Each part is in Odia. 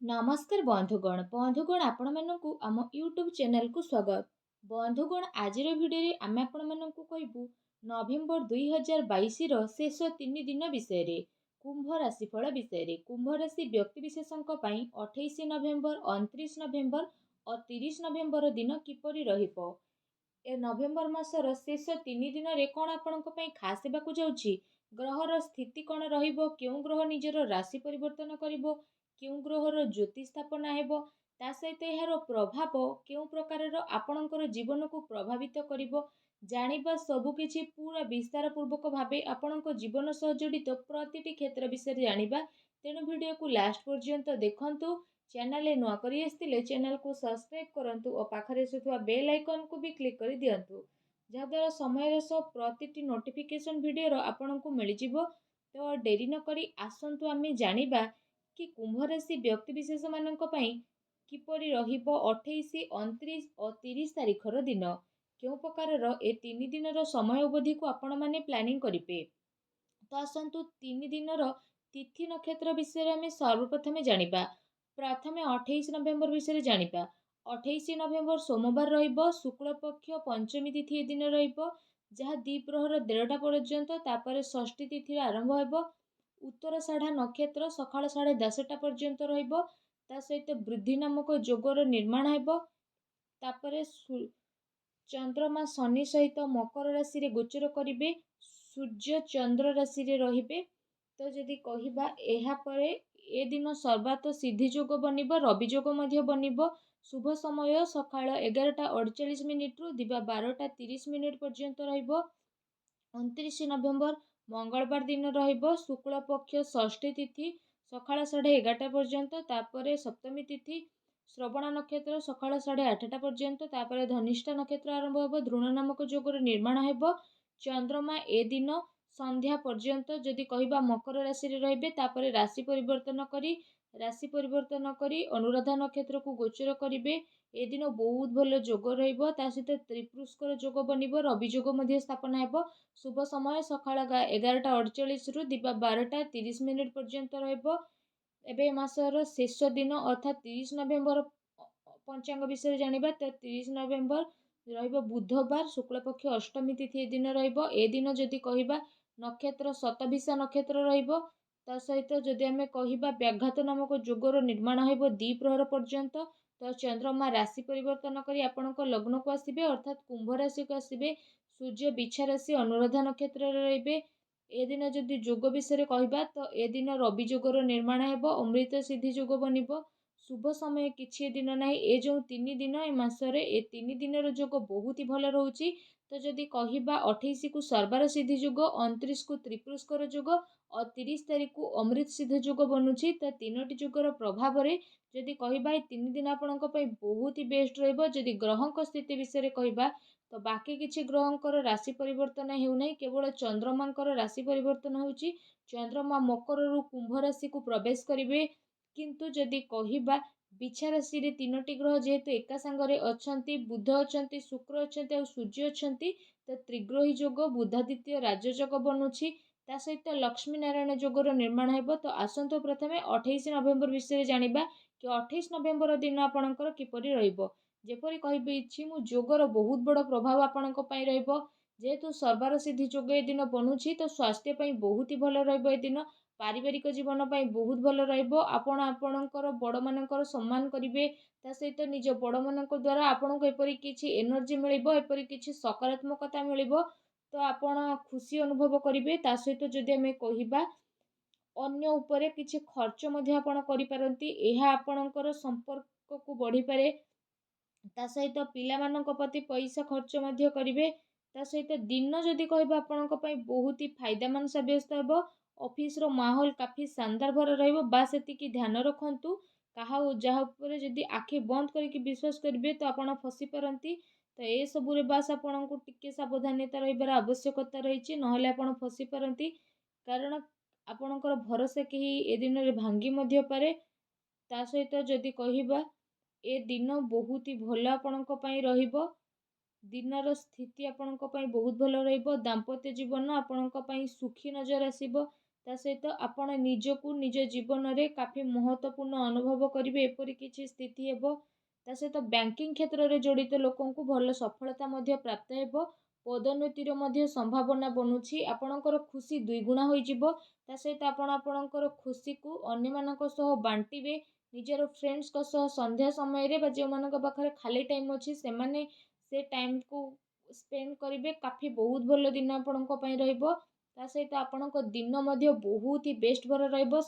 ନମସ୍କାର ବନ୍ଧୁଗଣ। ବନ୍ଧୁଗଣ, ଆପଣମାନଙ୍କୁ ଆମ ୟୁଟ୍ୟୁବ୍ ଚ୍ୟାନେଲକୁ ସ୍ୱାଗତ। ବନ୍ଧୁଗଣ, ଆଜିର ଭିଡ଼ିଓରେ ଆମେ ଆପଣମାନଙ୍କୁ କହିବୁ ନଭେମ୍ବର 2022ର ଶେଷ 3 ଦିନ ବିଷୟରେ, କୁମ୍ଭ ରାଶିଫଳ ବିଷୟରେ। କୁମ୍ଭ ରାଶି ବ୍ୟକ୍ତିବିଶେଷଙ୍କ ପାଇଁ 28 ନଭେମ୍ବର, 29 ନଭେମ୍ବର ଓ 30 ନଭେମ୍ବର ଦିନ କିପରି ରହିବ, ଏ ନଭେମ୍ବର ମାସର ଶେଷ 3 ଦିନରେ କ'ଣ ଆପଣଙ୍କ ପାଇଁ ଖାସ୍ ହେବାକୁ ଯାଉଛି, ଗ୍ରହର ସ୍ଥିତି କ'ଣ ରହିବ, କେଉଁ ଗ୍ରହ ନିଜର ରାଶି ପରିବର୍ତ୍ତନ କରିବ, କେଉଁ ଗ୍ରହର ଜ୍ୟୋତି ସ୍ଥାପନା ହେବ, ତା ସହିତ ଏହାର ପ୍ରଭାବ କେଉଁ ପ୍ରକାରର ଆପଣଙ୍କର ଜୀବନକୁ ପ୍ରଭାବିତ କରିବ, ଜାଣିବା ସବୁକିଛି ପୁରା ବିସ୍ତାର ପୂର୍ବକ ଭାବେ। ଆପଣଙ୍କ ଜୀବନ ସହ ଜଡ଼ିତ ପ୍ରତିଟି କ୍ଷେତ୍ର ବିଷୟରେ ଜାଣିବା, ତେଣୁ ଭିଡ଼ିଓକୁ ଲାଷ୍ଟ ପର୍ଯ୍ୟନ୍ତ ଦେଖନ୍ତୁ। ଚ୍ୟାନେଲରେ ନୂଆ କରି ଆସିଥିଲେ ଚ୍ୟାନେଲକୁ ସବସ୍କ୍ରାଇବ୍ କରନ୍ତୁ ଓ ପାଖରେ ଆସୁଥିବା ବେଲ୍ ଆଇକନ୍କୁ ବି କ୍ଲିକ୍ କରିଦିଅନ୍ତୁ, ଯାହାଦ୍ୱାରା ସମୟର ସହ ପ୍ରତିଟି ନୋଟିଫିକେସନ୍ ଭିଡ଼ିଓର ଆପଣଙ୍କୁ ମିଳିଯିବ। ତ ଡେରି ନକରି ଆସନ୍ତୁ ଆମେ ଜାଣିବା କି କୁମ୍ଭ ରାଶି ବ୍ୟକ୍ତିବିଶେଷମାନଙ୍କ ପାଇଁ କିପରି ରହିବ 28, 29 ଓ 30 ତାରିଖର ଦିନ। କେଉଁ ପ୍ରକାରର ଏ 3 ଦିନର ସମୟ ଅବଧିକୁ ଆପଣମାନେ ପ୍ଲାନିଂ କରିବେ। ତ ଆସନ୍ତୁ, 3 ଦିନର ତିଥି ନକ୍ଷତ୍ର ବିଷୟରେ ଆମେ ସର୍ବପ୍ରଥମେ ଜାଣିବା। ପ୍ରଥମେ 28 ନଭେମ୍ବର ବିଷୟରେ ଜାଣିବା। 28 ନଭେମ୍ବର ସୋମବାର ରହିବ। ଶୁକ୍ଳପକ୍ଷ ପଞ୍ଚମୀ ତିଥି ଏ ଦିନ ରହିବ, ଯାହା ଦ୍ୱିପ୍ରହର 1:30ଟା ପର୍ଯ୍ୟନ୍ତ। ତାପରେ ଷଷ୍ଠୀ ତିଥିର ଆରମ୍ଭ ହେବ। ଉତ୍ତରାଷାଢ଼ା ନକ୍ଷତ୍ର ସକାଳ 10:30ଟା ପର୍ଯ୍ୟନ୍ତ ରହିବ। ତା ସହିତ ବୃଦ୍ଧି ନାମକ ଯୋଗର ନିର୍ମାଣ ହେବ। ତାପରେ ଚନ୍ଦ୍ରମା ଶନି ସହିତ ମକର ରାଶିରେ ଗୋଚର କରିବେ। ସୂର୍ଯ୍ୟ ଚନ୍ଦ୍ର ରାଶିରେ ରହିବେ। ତ ଯଦି କହିବା, ଏହାପରେ ଏ ଦିନ ସର୍ବାର୍ଥ ସିଦ୍ଧି ଯୋଗ ବନିବ, ରବି ଯୋଗ ମଧ୍ୟ ବନିବ। ଶୁଭ ସମୟ ସକାଳ 11ଟା 48 ମିନିଟ୍ରୁ ଦିବା 12ଟା 30 ମିନିଟ୍ ପର୍ଯ୍ୟନ୍ତ ରହିବ। 29 ନଭେମ୍ବର ମଙ୍ଗଳବାର ଦିନ ରହିବ। ଶୁକ୍ଳପକ୍ଷ ଷଷ୍ଠୀ ତିଥି ସକାଳ 11:30 ପର୍ଯ୍ୟନ୍ତ। ତାପରେ ସପ୍ତମୀ ତିଥି, ଶ୍ରବଣ ନକ୍ଷତ୍ର ସକାଳ 8:30ଟା ପର୍ଯ୍ୟନ୍ତ। ତାପରେ ଧନିଷ୍ଠା ନକ୍ଷତ୍ର ଆରମ୍ଭ ହେବ। ଦ୍ରୋଣ ନାମକ ଯୋଗର ନିର୍ମାଣ ହେବ। ଚନ୍ଦ୍ରମା ଏ ଦିନ ସନ୍ଧ୍ୟା ପର୍ଯ୍ୟନ୍ତ, ଯଦି କହିବା, ମକର ରାଶିରେ ରହିବେ। ତାପରେ ରାଶି ପରିବର୍ତ୍ତନ କରି ଅନୁରାଧା ନକ୍ଷତ୍ରକୁ ଗୋଚର କରିବେ। ଏ ଦିନ ବହୁତ ଭଲ ଯୋଗ ରହିବ। ତା ସହିତ ତ୍ରିପୁଷ୍କର ଯୋଗ ବନିବ, ରବି ଯୋଗ ମଧ୍ୟ ସ୍ଥାପନା ହେବ। ଶୁଭ ସମୟ ସକାଳ 11ଟା 48ରୁ ଦିବା 12ଟା 30 ମିନିଟ୍ ପର୍ଯ୍ୟନ୍ତ ରହିବ। ଏବେ ଏ ମାସର ଶେଷ ଦିନ ଅର୍ଥାତ୍ 30 ନଭେମ୍ବର ପଞ୍ଚାଙ୍ଗ ବିଷୟରେ ଜାଣିବା। ତ 30 ନଭେମ୍ବର ରହିବ ବୁଧବାର। ଶୁକ୍ଳପକ୍ଷ ଅଷ୍ଟମୀ ତିଥି ଏ ଦିନ ରହିବ। ଏ ଦିନ ଯଦି କହିବା, ନକ୍ଷତ୍ର ଶତଭିଷା ନକ୍ଷତ୍ର ରହିବ। ତା ସହିତ ଯଦି ଆମେ କହିବା, ବ୍ୟାଘାତ ନାମକ ଯୋଗର ନିର୍ମାଣ ହେବ ଦ୍ୱିପ୍ରହର ପର୍ଯ୍ୟନ୍ତ। ତ ଚନ୍ଦ୍ରମା ରାଶି ପରିବର୍ତ୍ତନ କରି ଆପଣଙ୍କ ଲଗ୍ନକୁ ଆସିବେ, ଅର୍ଥାତ୍ କୁମ୍ଭ ରାଶିକୁ ଆସିବେ। ସୂର୍ଯ୍ୟ ବିଛା ରାଶି ଅନୁରାଧା ନକ୍ଷତ୍ରରେ ରହିବେ। ଏ ଦିନ ଯଦି ଯୋଗ ବିଷୟରେ କହିବା, ତ ଏ ଦିନ ରବି ଯୋଗର ନିର୍ମାଣ ହେବ, ଅମୃତ ସିଦ୍ଧି ଯୋଗ ବନିବ। ଶୁଭ ସମୟ କିଛି ଏ ଦିନ ନାହିଁ। ଏ ଯେଉଁ 3 ଦିନ ଏ ମାସରେ, ଏ 3 ଦିନର ଯୋଗ ବହୁତ ହି ଭଲ ରହୁଛି। ତ ଯଦି କହିବା, 28କୁ ସର୍ବାର୍ଥ ସିଦ୍ଧି ଯୋଗ, 29କୁ ତ୍ରିପୁଷ୍କର ଯୋଗ ଓ 30 ତାରିଖକୁ ଅମୃତ ସିଦ୍ଧ ଯୋଗ ବନୁଛି। ତ ତିନୋଟି ଯୋଗର ପ୍ରଭାବରେ ଯଦି କହିବା, ଏ 3 ଦିନ ଆପଣଙ୍କ ପାଇଁ ବହୁତ ହି ବେଷ୍ଟ ରହିବ। ଯଦି ଗ୍ରହଙ୍କ ସ୍ଥିତି ବିଷୟରେ କହିବା, ତ ବାକି କିଛି ଗ୍ରହଙ୍କର ରାଶି ପରିବର୍ତ୍ତନ ହେଉନାହିଁ, କେବଳ ଚନ୍ଦ୍ରମାଙ୍କର ରାଶି ପରିବର୍ତ୍ତନ ହେଉଛି। ଚନ୍ଦ୍ରମା ମକରରୁ କୁମ୍ଭ ରାଶିକୁ ପ୍ରବେଶ କରିବେ। କିନ୍ତୁ ଯଦି କହିବା, ବିଛା ରାଶିରେ ତିନୋଟି ଗ୍ରହ ଯେହେତୁ ଏକା ସାଙ୍ଗରେ ଅଛନ୍ତି, ବୁଧ ଅଛନ୍ତି, ଶୁକ୍ର ଅଛନ୍ତି ଆଉ ସୂର୍ଯ୍ୟ ଅଛନ୍ତି, ତ ତ୍ରିଗ୍ରହୀ ଯୋଗ, ବୁଧାଦିତ୍ୟ ରାଜଯୋଗ ବନୁଛି। ତା ସହିତ ଲକ୍ଷ୍ମୀ ନାରାୟଣ ଯୋଗର ନିର୍ମାଣ ହେବ। ତ ଆସନ୍ତୁ, ପ୍ରଥମେ 28 ନଭେମ୍ବର ବିଷୟରେ ଜାଣିବା କି 28 ନଭେମ୍ବର ଦିନ ଆପଣଙ୍କର କିପରି ରହିବ। ଯେପରି କହିଦେଇଛି ମୁଁ, ଯୋଗର ବହୁତ ବଡ଼ ପ୍ରଭାବ ଆପଣଙ୍କ ପାଇଁ ରହିବ। ଯେହେତୁ ସର୍ବାର୍ଥ ସିଦ୍ଧି ଯୋଗ ଏ ଦିନ ବନୁଛି, ତ ସ୍ୱାସ୍ଥ୍ୟ ପାଇଁ ବହୁତ ହି ଭଲ ରହିବ। ଏ ଦିନ ପାରିବାରିକ ଜୀବନ ପାଇଁ ବହୁତ ଭଲ ରହିବ। ଆପଣ ଆପଣଙ୍କର ବଡ଼ମାନଙ୍କର ସମ୍ମାନ କରିବେ। ତା ସହିତ ନିଜ ବଡ଼ମାନଙ୍କ ଦ୍ୱାରା ଆପଣଙ୍କୁ ଏପରି କିଛି ଏନର୍ଜି ମିଳିବ, ଏପରି କିଛି ସକାରାତ୍ମକତା ମିଳିବ, ତ ଆପଣ ଖୁସି ଅନୁଭବ କରିବେ। ତା ସହିତ ଯଦି ଆମେ କହିବା, ଅନ୍ୟ ଉପରେ କିଛି ଖର୍ଚ୍ଚ ମଧ୍ୟ ଆପଣ କରିପାରନ୍ତି। ଏହା ଆପଣଙ୍କର ସମ୍ପର୍କକୁ ବଢ଼ିପାରେ। ତା ସହିତ ପିଲାମାନଙ୍କ ପ୍ରତି ପଇସା ଖର୍ଚ୍ଚ ମଧ୍ୟ କରିବେ। ତା ସହିତ ଦିନ ଯଦି କହିବା, ଆପଣଙ୍କ ପାଇଁ ବହୁତ ହି ଫାଇଦାମାନ ସାବ୍ୟସ୍ତ ହେବ। ଅଫିସର ମାହୋଲ କାଫି ଶାନଦାର ଭରା ରହିବ। ବାସ୍ ଏତିକି ଧ୍ୟାନ ରଖନ୍ତୁ, କାହା ଯାହା ଉପରେ ଯଦି ଆଖି ବନ୍ଦ କରିକି ବିଶ୍ୱାସ କରିବେ, ତ ଆପଣ ଫସି ପାରନ୍ତି। ତ ଏସବୁରେ ବାସ୍ ଆପଣଙ୍କୁ ଟିକେ ସାବଧାନତା ରହିବାର ଆବଶ୍ୟକତା ରହିଛି, ନହେଲେ ଆପଣ ଫସି ପାରନ୍ତି। କାରଣ ଆପଣଙ୍କର ଭରସା କେହି ଏ ଦିନରେ ଭାଙ୍ଗି ମଧ୍ୟ ପାରେ। ତା ସହିତ ଯଦି କହିବା, ଏ ଦିନ ବହୁତ ହି ଭଲ ଆପଣଙ୍କ ପାଇଁ ରହିବ। ଦିନର ସ୍ଥିତି ଆପଣଙ୍କ ପାଇଁ ବହୁତ ଭଲ ରହିବ। ଦାମ୍ପତ୍ୟ ଜୀବନ ଆପଣଙ୍କ ପାଇଁ ସୁଖୀ ନଜର ଆସିବ। ତା ସହିତ ଆପଣ ନିଜକୁ ନିଜ ଜୀବନରେ କାଫି ମହତ୍ତ୍ୱପୂର୍ଣ୍ଣ ଅନୁଭବ କରିବେ, ଏପରି କିଛି ସ୍ଥିତି ହେବ। ତା ସହିତ ବ୍ୟାଙ୍କିଂ କ୍ଷେତ୍ରରେ ଜଡ଼ିତ ଲୋକଙ୍କୁ ଭଲ ସଫଳତା ମଧ୍ୟ ପ୍ରାପ୍ତ ହେବ। ପଦୋନ୍ନତିର ମଧ୍ୟ ସମ୍ଭାବନା ବନୁଛି। ଆପଣଙ୍କର ଖୁସି ଦୁଇଗୁଣା ହୋଇଯିବ। ତା ସହିତ ଆପଣ ଆପଣଙ୍କର ଖୁସିକୁ ଅନ୍ୟମାନଙ୍କ ସହ ବାଣ୍ଟିବେ। ନିଜର ଫ୍ରେଣ୍ଡସ୍ଙ୍କ ସହ ସନ୍ଧ୍ୟା ସମୟରେ ବା ଯେଉଁମାନଙ୍କ ପାଖରେ ଖାଲି ଟାଇମ୍ ଅଛି, ସେମାନେ ସେ ଟାଇମ୍କୁ ସ୍ପେଣ୍ଡ କରିବେ। କାଫି ବହୁତ ଭଲ ଦିନ ଆପଣଙ୍କ ପାଇଁ ରହିବ। ତା ସହିତ ଆପଣଙ୍କ ଦିନ ମଧ୍ୟ ବହୁତ ହି ବେଷ୍ଟ ଭର ରହିବ।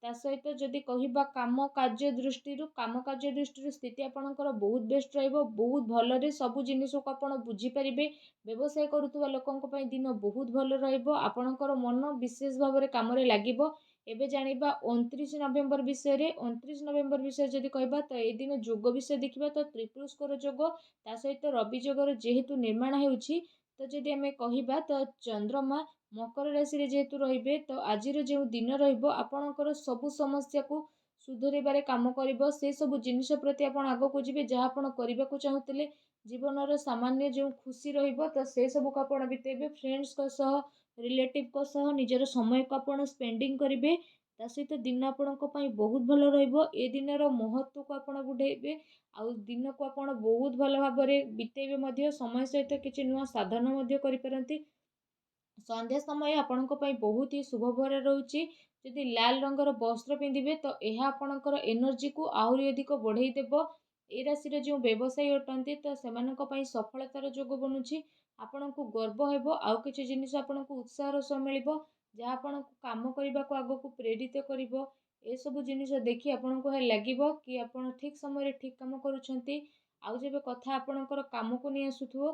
ତା ସହିତ ଯଦି କହିବା କାମ କାର୍ଯ୍ୟ ଦୃଷ୍ଟିରୁ, କାମ କାର୍ଯ୍ୟ ଦୃଷ୍ଟିରୁ ସ୍ଥିତି ଆପଣଙ୍କର ବହୁତ ବେଷ୍ଟ ରହିବ। ବହୁତ ଭଲରେ ସବୁ ଜିନିଷକୁ ଆପଣ ବୁଝିପାରିବେ। ବ୍ୟବସାୟ କରୁଥିବା ଲୋକଙ୍କ ପାଇଁ ଦିନ ବହୁତ ଭଲ ରହିବ। ଆପଣଙ୍କର ମନ ବିଶେଷ ଭାବରେ କାମରେ ଲାଗିବ। ଏବେ ଜାଣିବା 29 ନଭେମ୍ବର ବିଷୟରେ। 29 ନଭେମ୍ବର ବିଷୟରେ ଯଦି କହିବା, ତ ଏଇ ଦିନ ଯୋଗ ବିଷୟ ଦେଖିବା ତ ତ୍ରିପୁଷ୍କର ଯୋଗ, ତା ସହିତ ରବି ଯୋଗର ଯେହେତୁ ନିର୍ମାଣ ହେଉଛି, ତ ଯଦି ଆମେ କହିବା ତ ଚନ୍ଦ୍ରମା ମକର ରାଶିରେ ଯେହେତୁ ରହିବେ, ତ ଆଜିର ଯେଉଁ ଦିନ ରହିବ ଆପଣଙ୍କର ସବୁ ସମସ୍ୟାକୁ ସୁଧରିବାରେ କାମ କରିବ। ସେସବୁ ଜିନିଷ ପ୍ରତି ଆପଣ ଆଗକୁ ଯିବେ, ଯାହା ଆପଣ କରିବାକୁ ଚାହୁଁଥିଲେ। ଜୀବନର ସାମାନ୍ୟ ଯେଉଁ ଖୁସି ରହିବ, ତ ସେସବୁକୁ ଆପଣ ବିତେଇବେ। ଫ୍ରେଣ୍ଡସ୍ଙ୍କ ସହ, ରିଲେଟିଭ୍ଙ୍କ ସହ ନିଜର ସମୟକୁ ଆପଣ ସ୍ପେଣ୍ଡିଂ କରିବେ। ତା ସହିତ ଦିନ ଆପଣଙ୍କ ପାଇଁ ବହୁତ ଭଲ ରହିବ। ଏ ଦିନର ମହତ୍ତ୍ୱକୁ ଆପଣ ବୁଝେଇବେ ଆଉ ଦିନକୁ ଆପଣ ବହୁତ ଭଲ ଭାବରେ ବିତେଇବେ ମଧ୍ୟ। ସମୟ ସହିତ କିଛି ନୂଆ ସାଧନ ମଧ୍ୟ କରିପାରନ୍ତି। ସନ୍ଧ୍ୟା ସମୟ ଆପଣଙ୍କ ପାଇଁ ବହୁତ ହି ଶୁଭଭରା ରହୁଛି। ଯଦି ଲାଲ ରଙ୍ଗର ବସ୍ତ୍ର ପିନ୍ଧିବେ, ତ ଏହା ଆପଣଙ୍କର ଏନର୍ଜିକୁ ଆହୁରି ଅଧିକ ବଢ଼େଇ ଦେବ। ଏ ରାଶିର ଯେଉଁ ବ୍ୟବସାୟୀ ଅଟନ୍ତି, ତ ସେମାନଙ୍କ ପାଇଁ ସଫଳତାର ଯୋଗ ବନୁଛି। ଆପଣଙ୍କୁ ଗର୍ବ ହେବ ଆଉ କିଛି ଜିନିଷ ଆପଣଙ୍କୁ ଉତ୍ସାହର ସହ ମିଳିବ, ଯାହା ଆପଣଙ୍କୁ କାମ କରିବାକୁ ଆଗକୁ ପ୍ରେରିତ କରିବ। ଏସବୁ ଜିନିଷ ଦେଖି ଆପଣଙ୍କୁ ଏହା ଲାଗିବ କି ଆପଣ ଠିକ୍ ସମୟରେ ଠିକ୍ କାମ କରୁଛନ୍ତି। ଆଉ ଯେବେ କଥା ଆପଣଙ୍କର କାମକୁ ନେଇ ଆସୁଥିବ,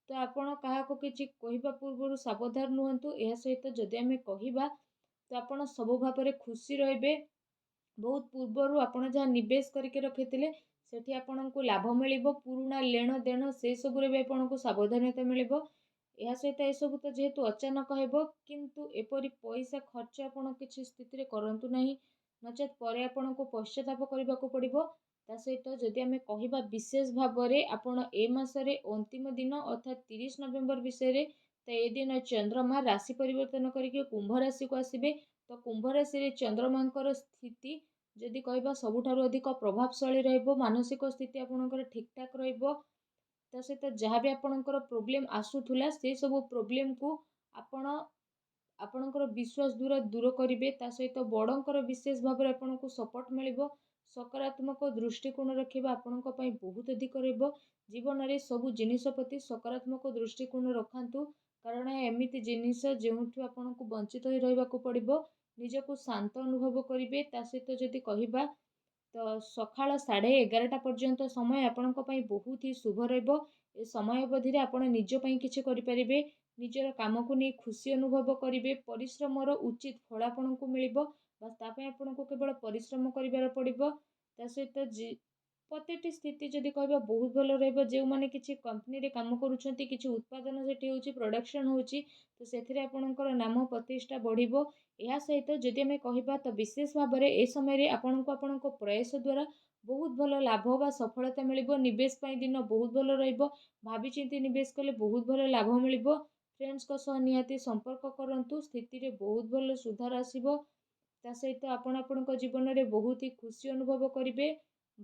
ତ ଆପଣ କାହାକୁ କିଛି କହିବା ପୂର୍ବରୁ ସାବଧାନ ରୁହନ୍ତୁ। ଏହା ସହିତ ଯଦି ଆମେ କହିବା, ତ ଆପଣ ସବୁ ଭାବରେ ଖୁସି ରହିବେ। ବହୁତ ପୂର୍ବରୁ ଆପଣ ଯାହା ନିବେଶ କରିକି ରଖିଥିଲେ, ସେଠି ଆପଣଙ୍କୁ ଲାଭ ମିଳିବ। ପୁରୁଣା ଲେଣ ଦେଣ ସେସବୁରେ ବି ଆପଣଙ୍କୁ ସାବଧାନତା ମିଳିବ। ଏହା ସହିତ ଏସବୁ ତ ଯେହେତୁ ଅଚାନକ ହେବ, କିନ୍ତୁ ଏପରି ପଇସା ଖର୍ଚ୍ଚ ଆପଣ କିଛି ସ୍ଥିତିରେ କରନ୍ତୁ ନାହିଁ, ନଚେତ୍ ପରେ ଆପଣଙ୍କୁ ପଶ୍ଚାତାପ କରିବାକୁ ପଡ଼ିବ। ତା ସହିତ ଯଦି ଆମେ କହିବା ବିଶେଷ ଭାବରେ ଆପଣ ଏ ମାସରେ ଅନ୍ତିମ ଦିନ ଅର୍ଥାତ୍ 30 ନଭେମ୍ବର ବିଷୟରେ, ତ ଏ ଦିନ ଚନ୍ଦ୍ରମା ରାଶି ପରିବର୍ତ୍ତନ କରିକି କୁମ୍ଭ ରାଶିକୁ ଆସିବେ। ତ କୁମ୍ଭ ରାଶିରେ ଚନ୍ଦ୍ରମାଙ୍କର ସ୍ଥିତି ଯଦି କହିବା, ସବୁଠାରୁ ଅଧିକ ପ୍ରଭାବଶାଳୀ ରହିବ। ମାନସିକ ସ୍ଥିତି ଆପଣଙ୍କର ଠିକ୍ଠାକ୍ ରହିବ। ତା ସହିତ ଯାହା ବି ଆପଣଙ୍କର ପ୍ରୋବ୍ଲେମ୍ ଆସୁଥିଲା, ସେସବୁ ପ୍ରୋବ୍ଲେମ୍କୁ ଆପଣ ଆପଣଙ୍କର ବିଶ୍ୱାସ ଦ୍ୱାରା ଦୂର କରିବେ। ତା ସହିତ ବଡ଼ଙ୍କର ବିଶେଷ ଭାବରେ ଆପଣଙ୍କୁ ସପୋର୍ଟ ମିଳିବ। ସକାରାତ୍ମକ ଦୃଷ୍ଟିକୋଣ ରଖିବା ଆପଣଙ୍କ ପାଇଁ ବହୁତ ଅଧିକ ରହିବ। ଜୀବନରେ ସବୁ ଜିନିଷ ପ୍ରତି ସକାରାତ୍ମକ ଦୃଷ୍ଟିକୋଣ ରଖନ୍ତୁ, କାରଣ ଏମିତି ଜିନିଷ ଯେଉଁଠୁ ଆପଣଙ୍କୁ ବଞ୍ଚିତ ହୋଇ ରହିବାକୁ ପଡ଼ିବ। ନିଜକୁ ଶାନ୍ତ ଅନୁଭବ କରିବେ। ତା ସହିତ ଯଦି କହିବା, ତ ସକାଳ 11:30 ପର୍ଯ୍ୟନ୍ତ ସମୟ ଆପଣଙ୍କ ପାଇଁ ବହୁତ ହି ଶୁଭ ରହିବ। ଏ ସମୟ ଅବଧିରେ ଆପଣ ନିଜ ପାଇଁ କିଛି କରିପାରିବେ। ନିଜର କାମକୁ ନେଇ ଖୁସି ଅନୁଭବ କରିବେ। ପରିଶ୍ରମର ଉଚିତ ଫଳ ଆପଣଙ୍କୁ ମିଳିବ। ବାସ୍, ତା ପାଇଁ ଆପଣଙ୍କୁ କେବଳ ପରିଶ୍ରମ କରିବାର ପଡ଼ିବ। ତା ସହିତ ପ୍ରତିଟି ସ୍ଥିତି ଯଦି କହିବା, ବହୁତ ଭଲ ରହିବ। ଯେଉଁମାନେ କିଛି କମ୍ପାନୀରେ କାମ କରୁଛନ୍ତି, କିଛି ଉତ୍ପାଦନ ସେଠି ହେଉଛି, ପ୍ରଡ଼କ୍ସନ୍ ହେଉଛି, ତ ସେଥିରେ ଆପଣଙ୍କର ନାମ ପ୍ରତିଷ୍ଠା ବଢ଼ିବ। ଏହା ସହିତ ଯଦି ଆମେ କହିବା, ତ ବିଶେଷ ଭାବରେ ଏ ସମୟରେ ଆପଣଙ୍କୁ ଆପଣଙ୍କ ପ୍ରୟାସ ଦ୍ୱାରା ବହୁତ ଭଲ ଲାଭ ବା ସଫଳତା ମିଳିବ। ନିବେଶ ପାଇଁ ଦିନ ବହୁତ ଭଲ ରହିବ। ଭାବିଚିନ୍ତି ନିବେଶ କଲେ ବହୁତ ଭଲ ଲାଭ ମିଳିବ। ଫ୍ରେଣ୍ଡସ୍ଙ୍କ ସହ ନିହାତି ସମ୍ପର୍କ କରନ୍ତୁ, ସ୍ଥିତିରେ ବହୁତ ଭଲ ସୁଧାର ଆସିବ। ତା ସହିତ ଆପଣ ଆପଣଙ୍କ ଜୀବନରେ ବହୁତ ହି ଖୁସି ଅନୁଭବ କରିବେ।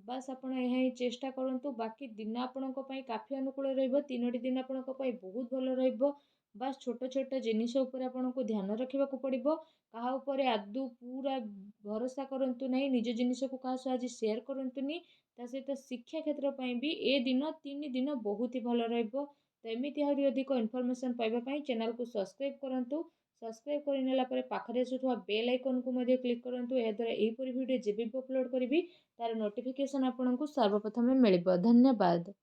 ବାସ୍, ଆପଣ ଏହା ହିଁ ଚେଷ୍ଟା କରନ୍ତୁ। ବାକି ଦିନ ଆପଣଙ୍କ ପାଇଁ କାଫି ଅନୁକୂଳ ରହିବ। ତିନୋଟି ଦିନ ଆପଣଙ୍କ ପାଇଁ ବହୁତ ଭଲ ରହିବ। ବାସ୍, ଛୋଟ ଛୋଟ ଜିନିଷ ଉପରେ ଆପଣଙ୍କୁ ଧ୍ୟାନ ରଖିବାକୁ ପଡ଼ିବ। କାହା ଉପରେ ଆଦୌ ପୁରା ଭରସା କରନ୍ତୁ ନାହିଁ। ନିଜ ଜିନିଷକୁ କାହା ସହ ଆଜି ସେୟାର କରନ୍ତୁନି। ତା ସହିତ ଶିକ୍ଷା କ୍ଷେତ୍ର ପାଇଁ ବି ଏ ଦିନ 3 ଦିନ ବହୁତ ହି ଭଲ ରହିବ। ତ ଏମିତି ଆହୁରି ଅଧିକ ଇନଫର୍ମେସନ୍ ପାଇବା ପାଇଁ ଚ୍ୟାନେଲକୁ ସବସ୍କ୍ରାଇବ୍ କରନ୍ତୁ। ସବସ୍କ୍ରାଇବ୍ କରିନେଲା ପରେ ପାଖରେ ଆସୁଥିବା ବେଲ୍ ଆଇକନ୍କୁ ମଧ୍ୟ କ୍ଲିକ୍ କରନ୍ତୁ। ଏହାଦ୍ୱାରା ଏହିପରି ଭିଡ଼ିଓ ଯେବେ ବି ଅପଲୋଡ଼ କରିବି, ତା'ର ନୋଟିଫିକେସନ୍ ଆପଣଙ୍କୁ ସର୍ବପ୍ରଥମେ ମିଳିବ। ଧନ୍ୟବାଦ।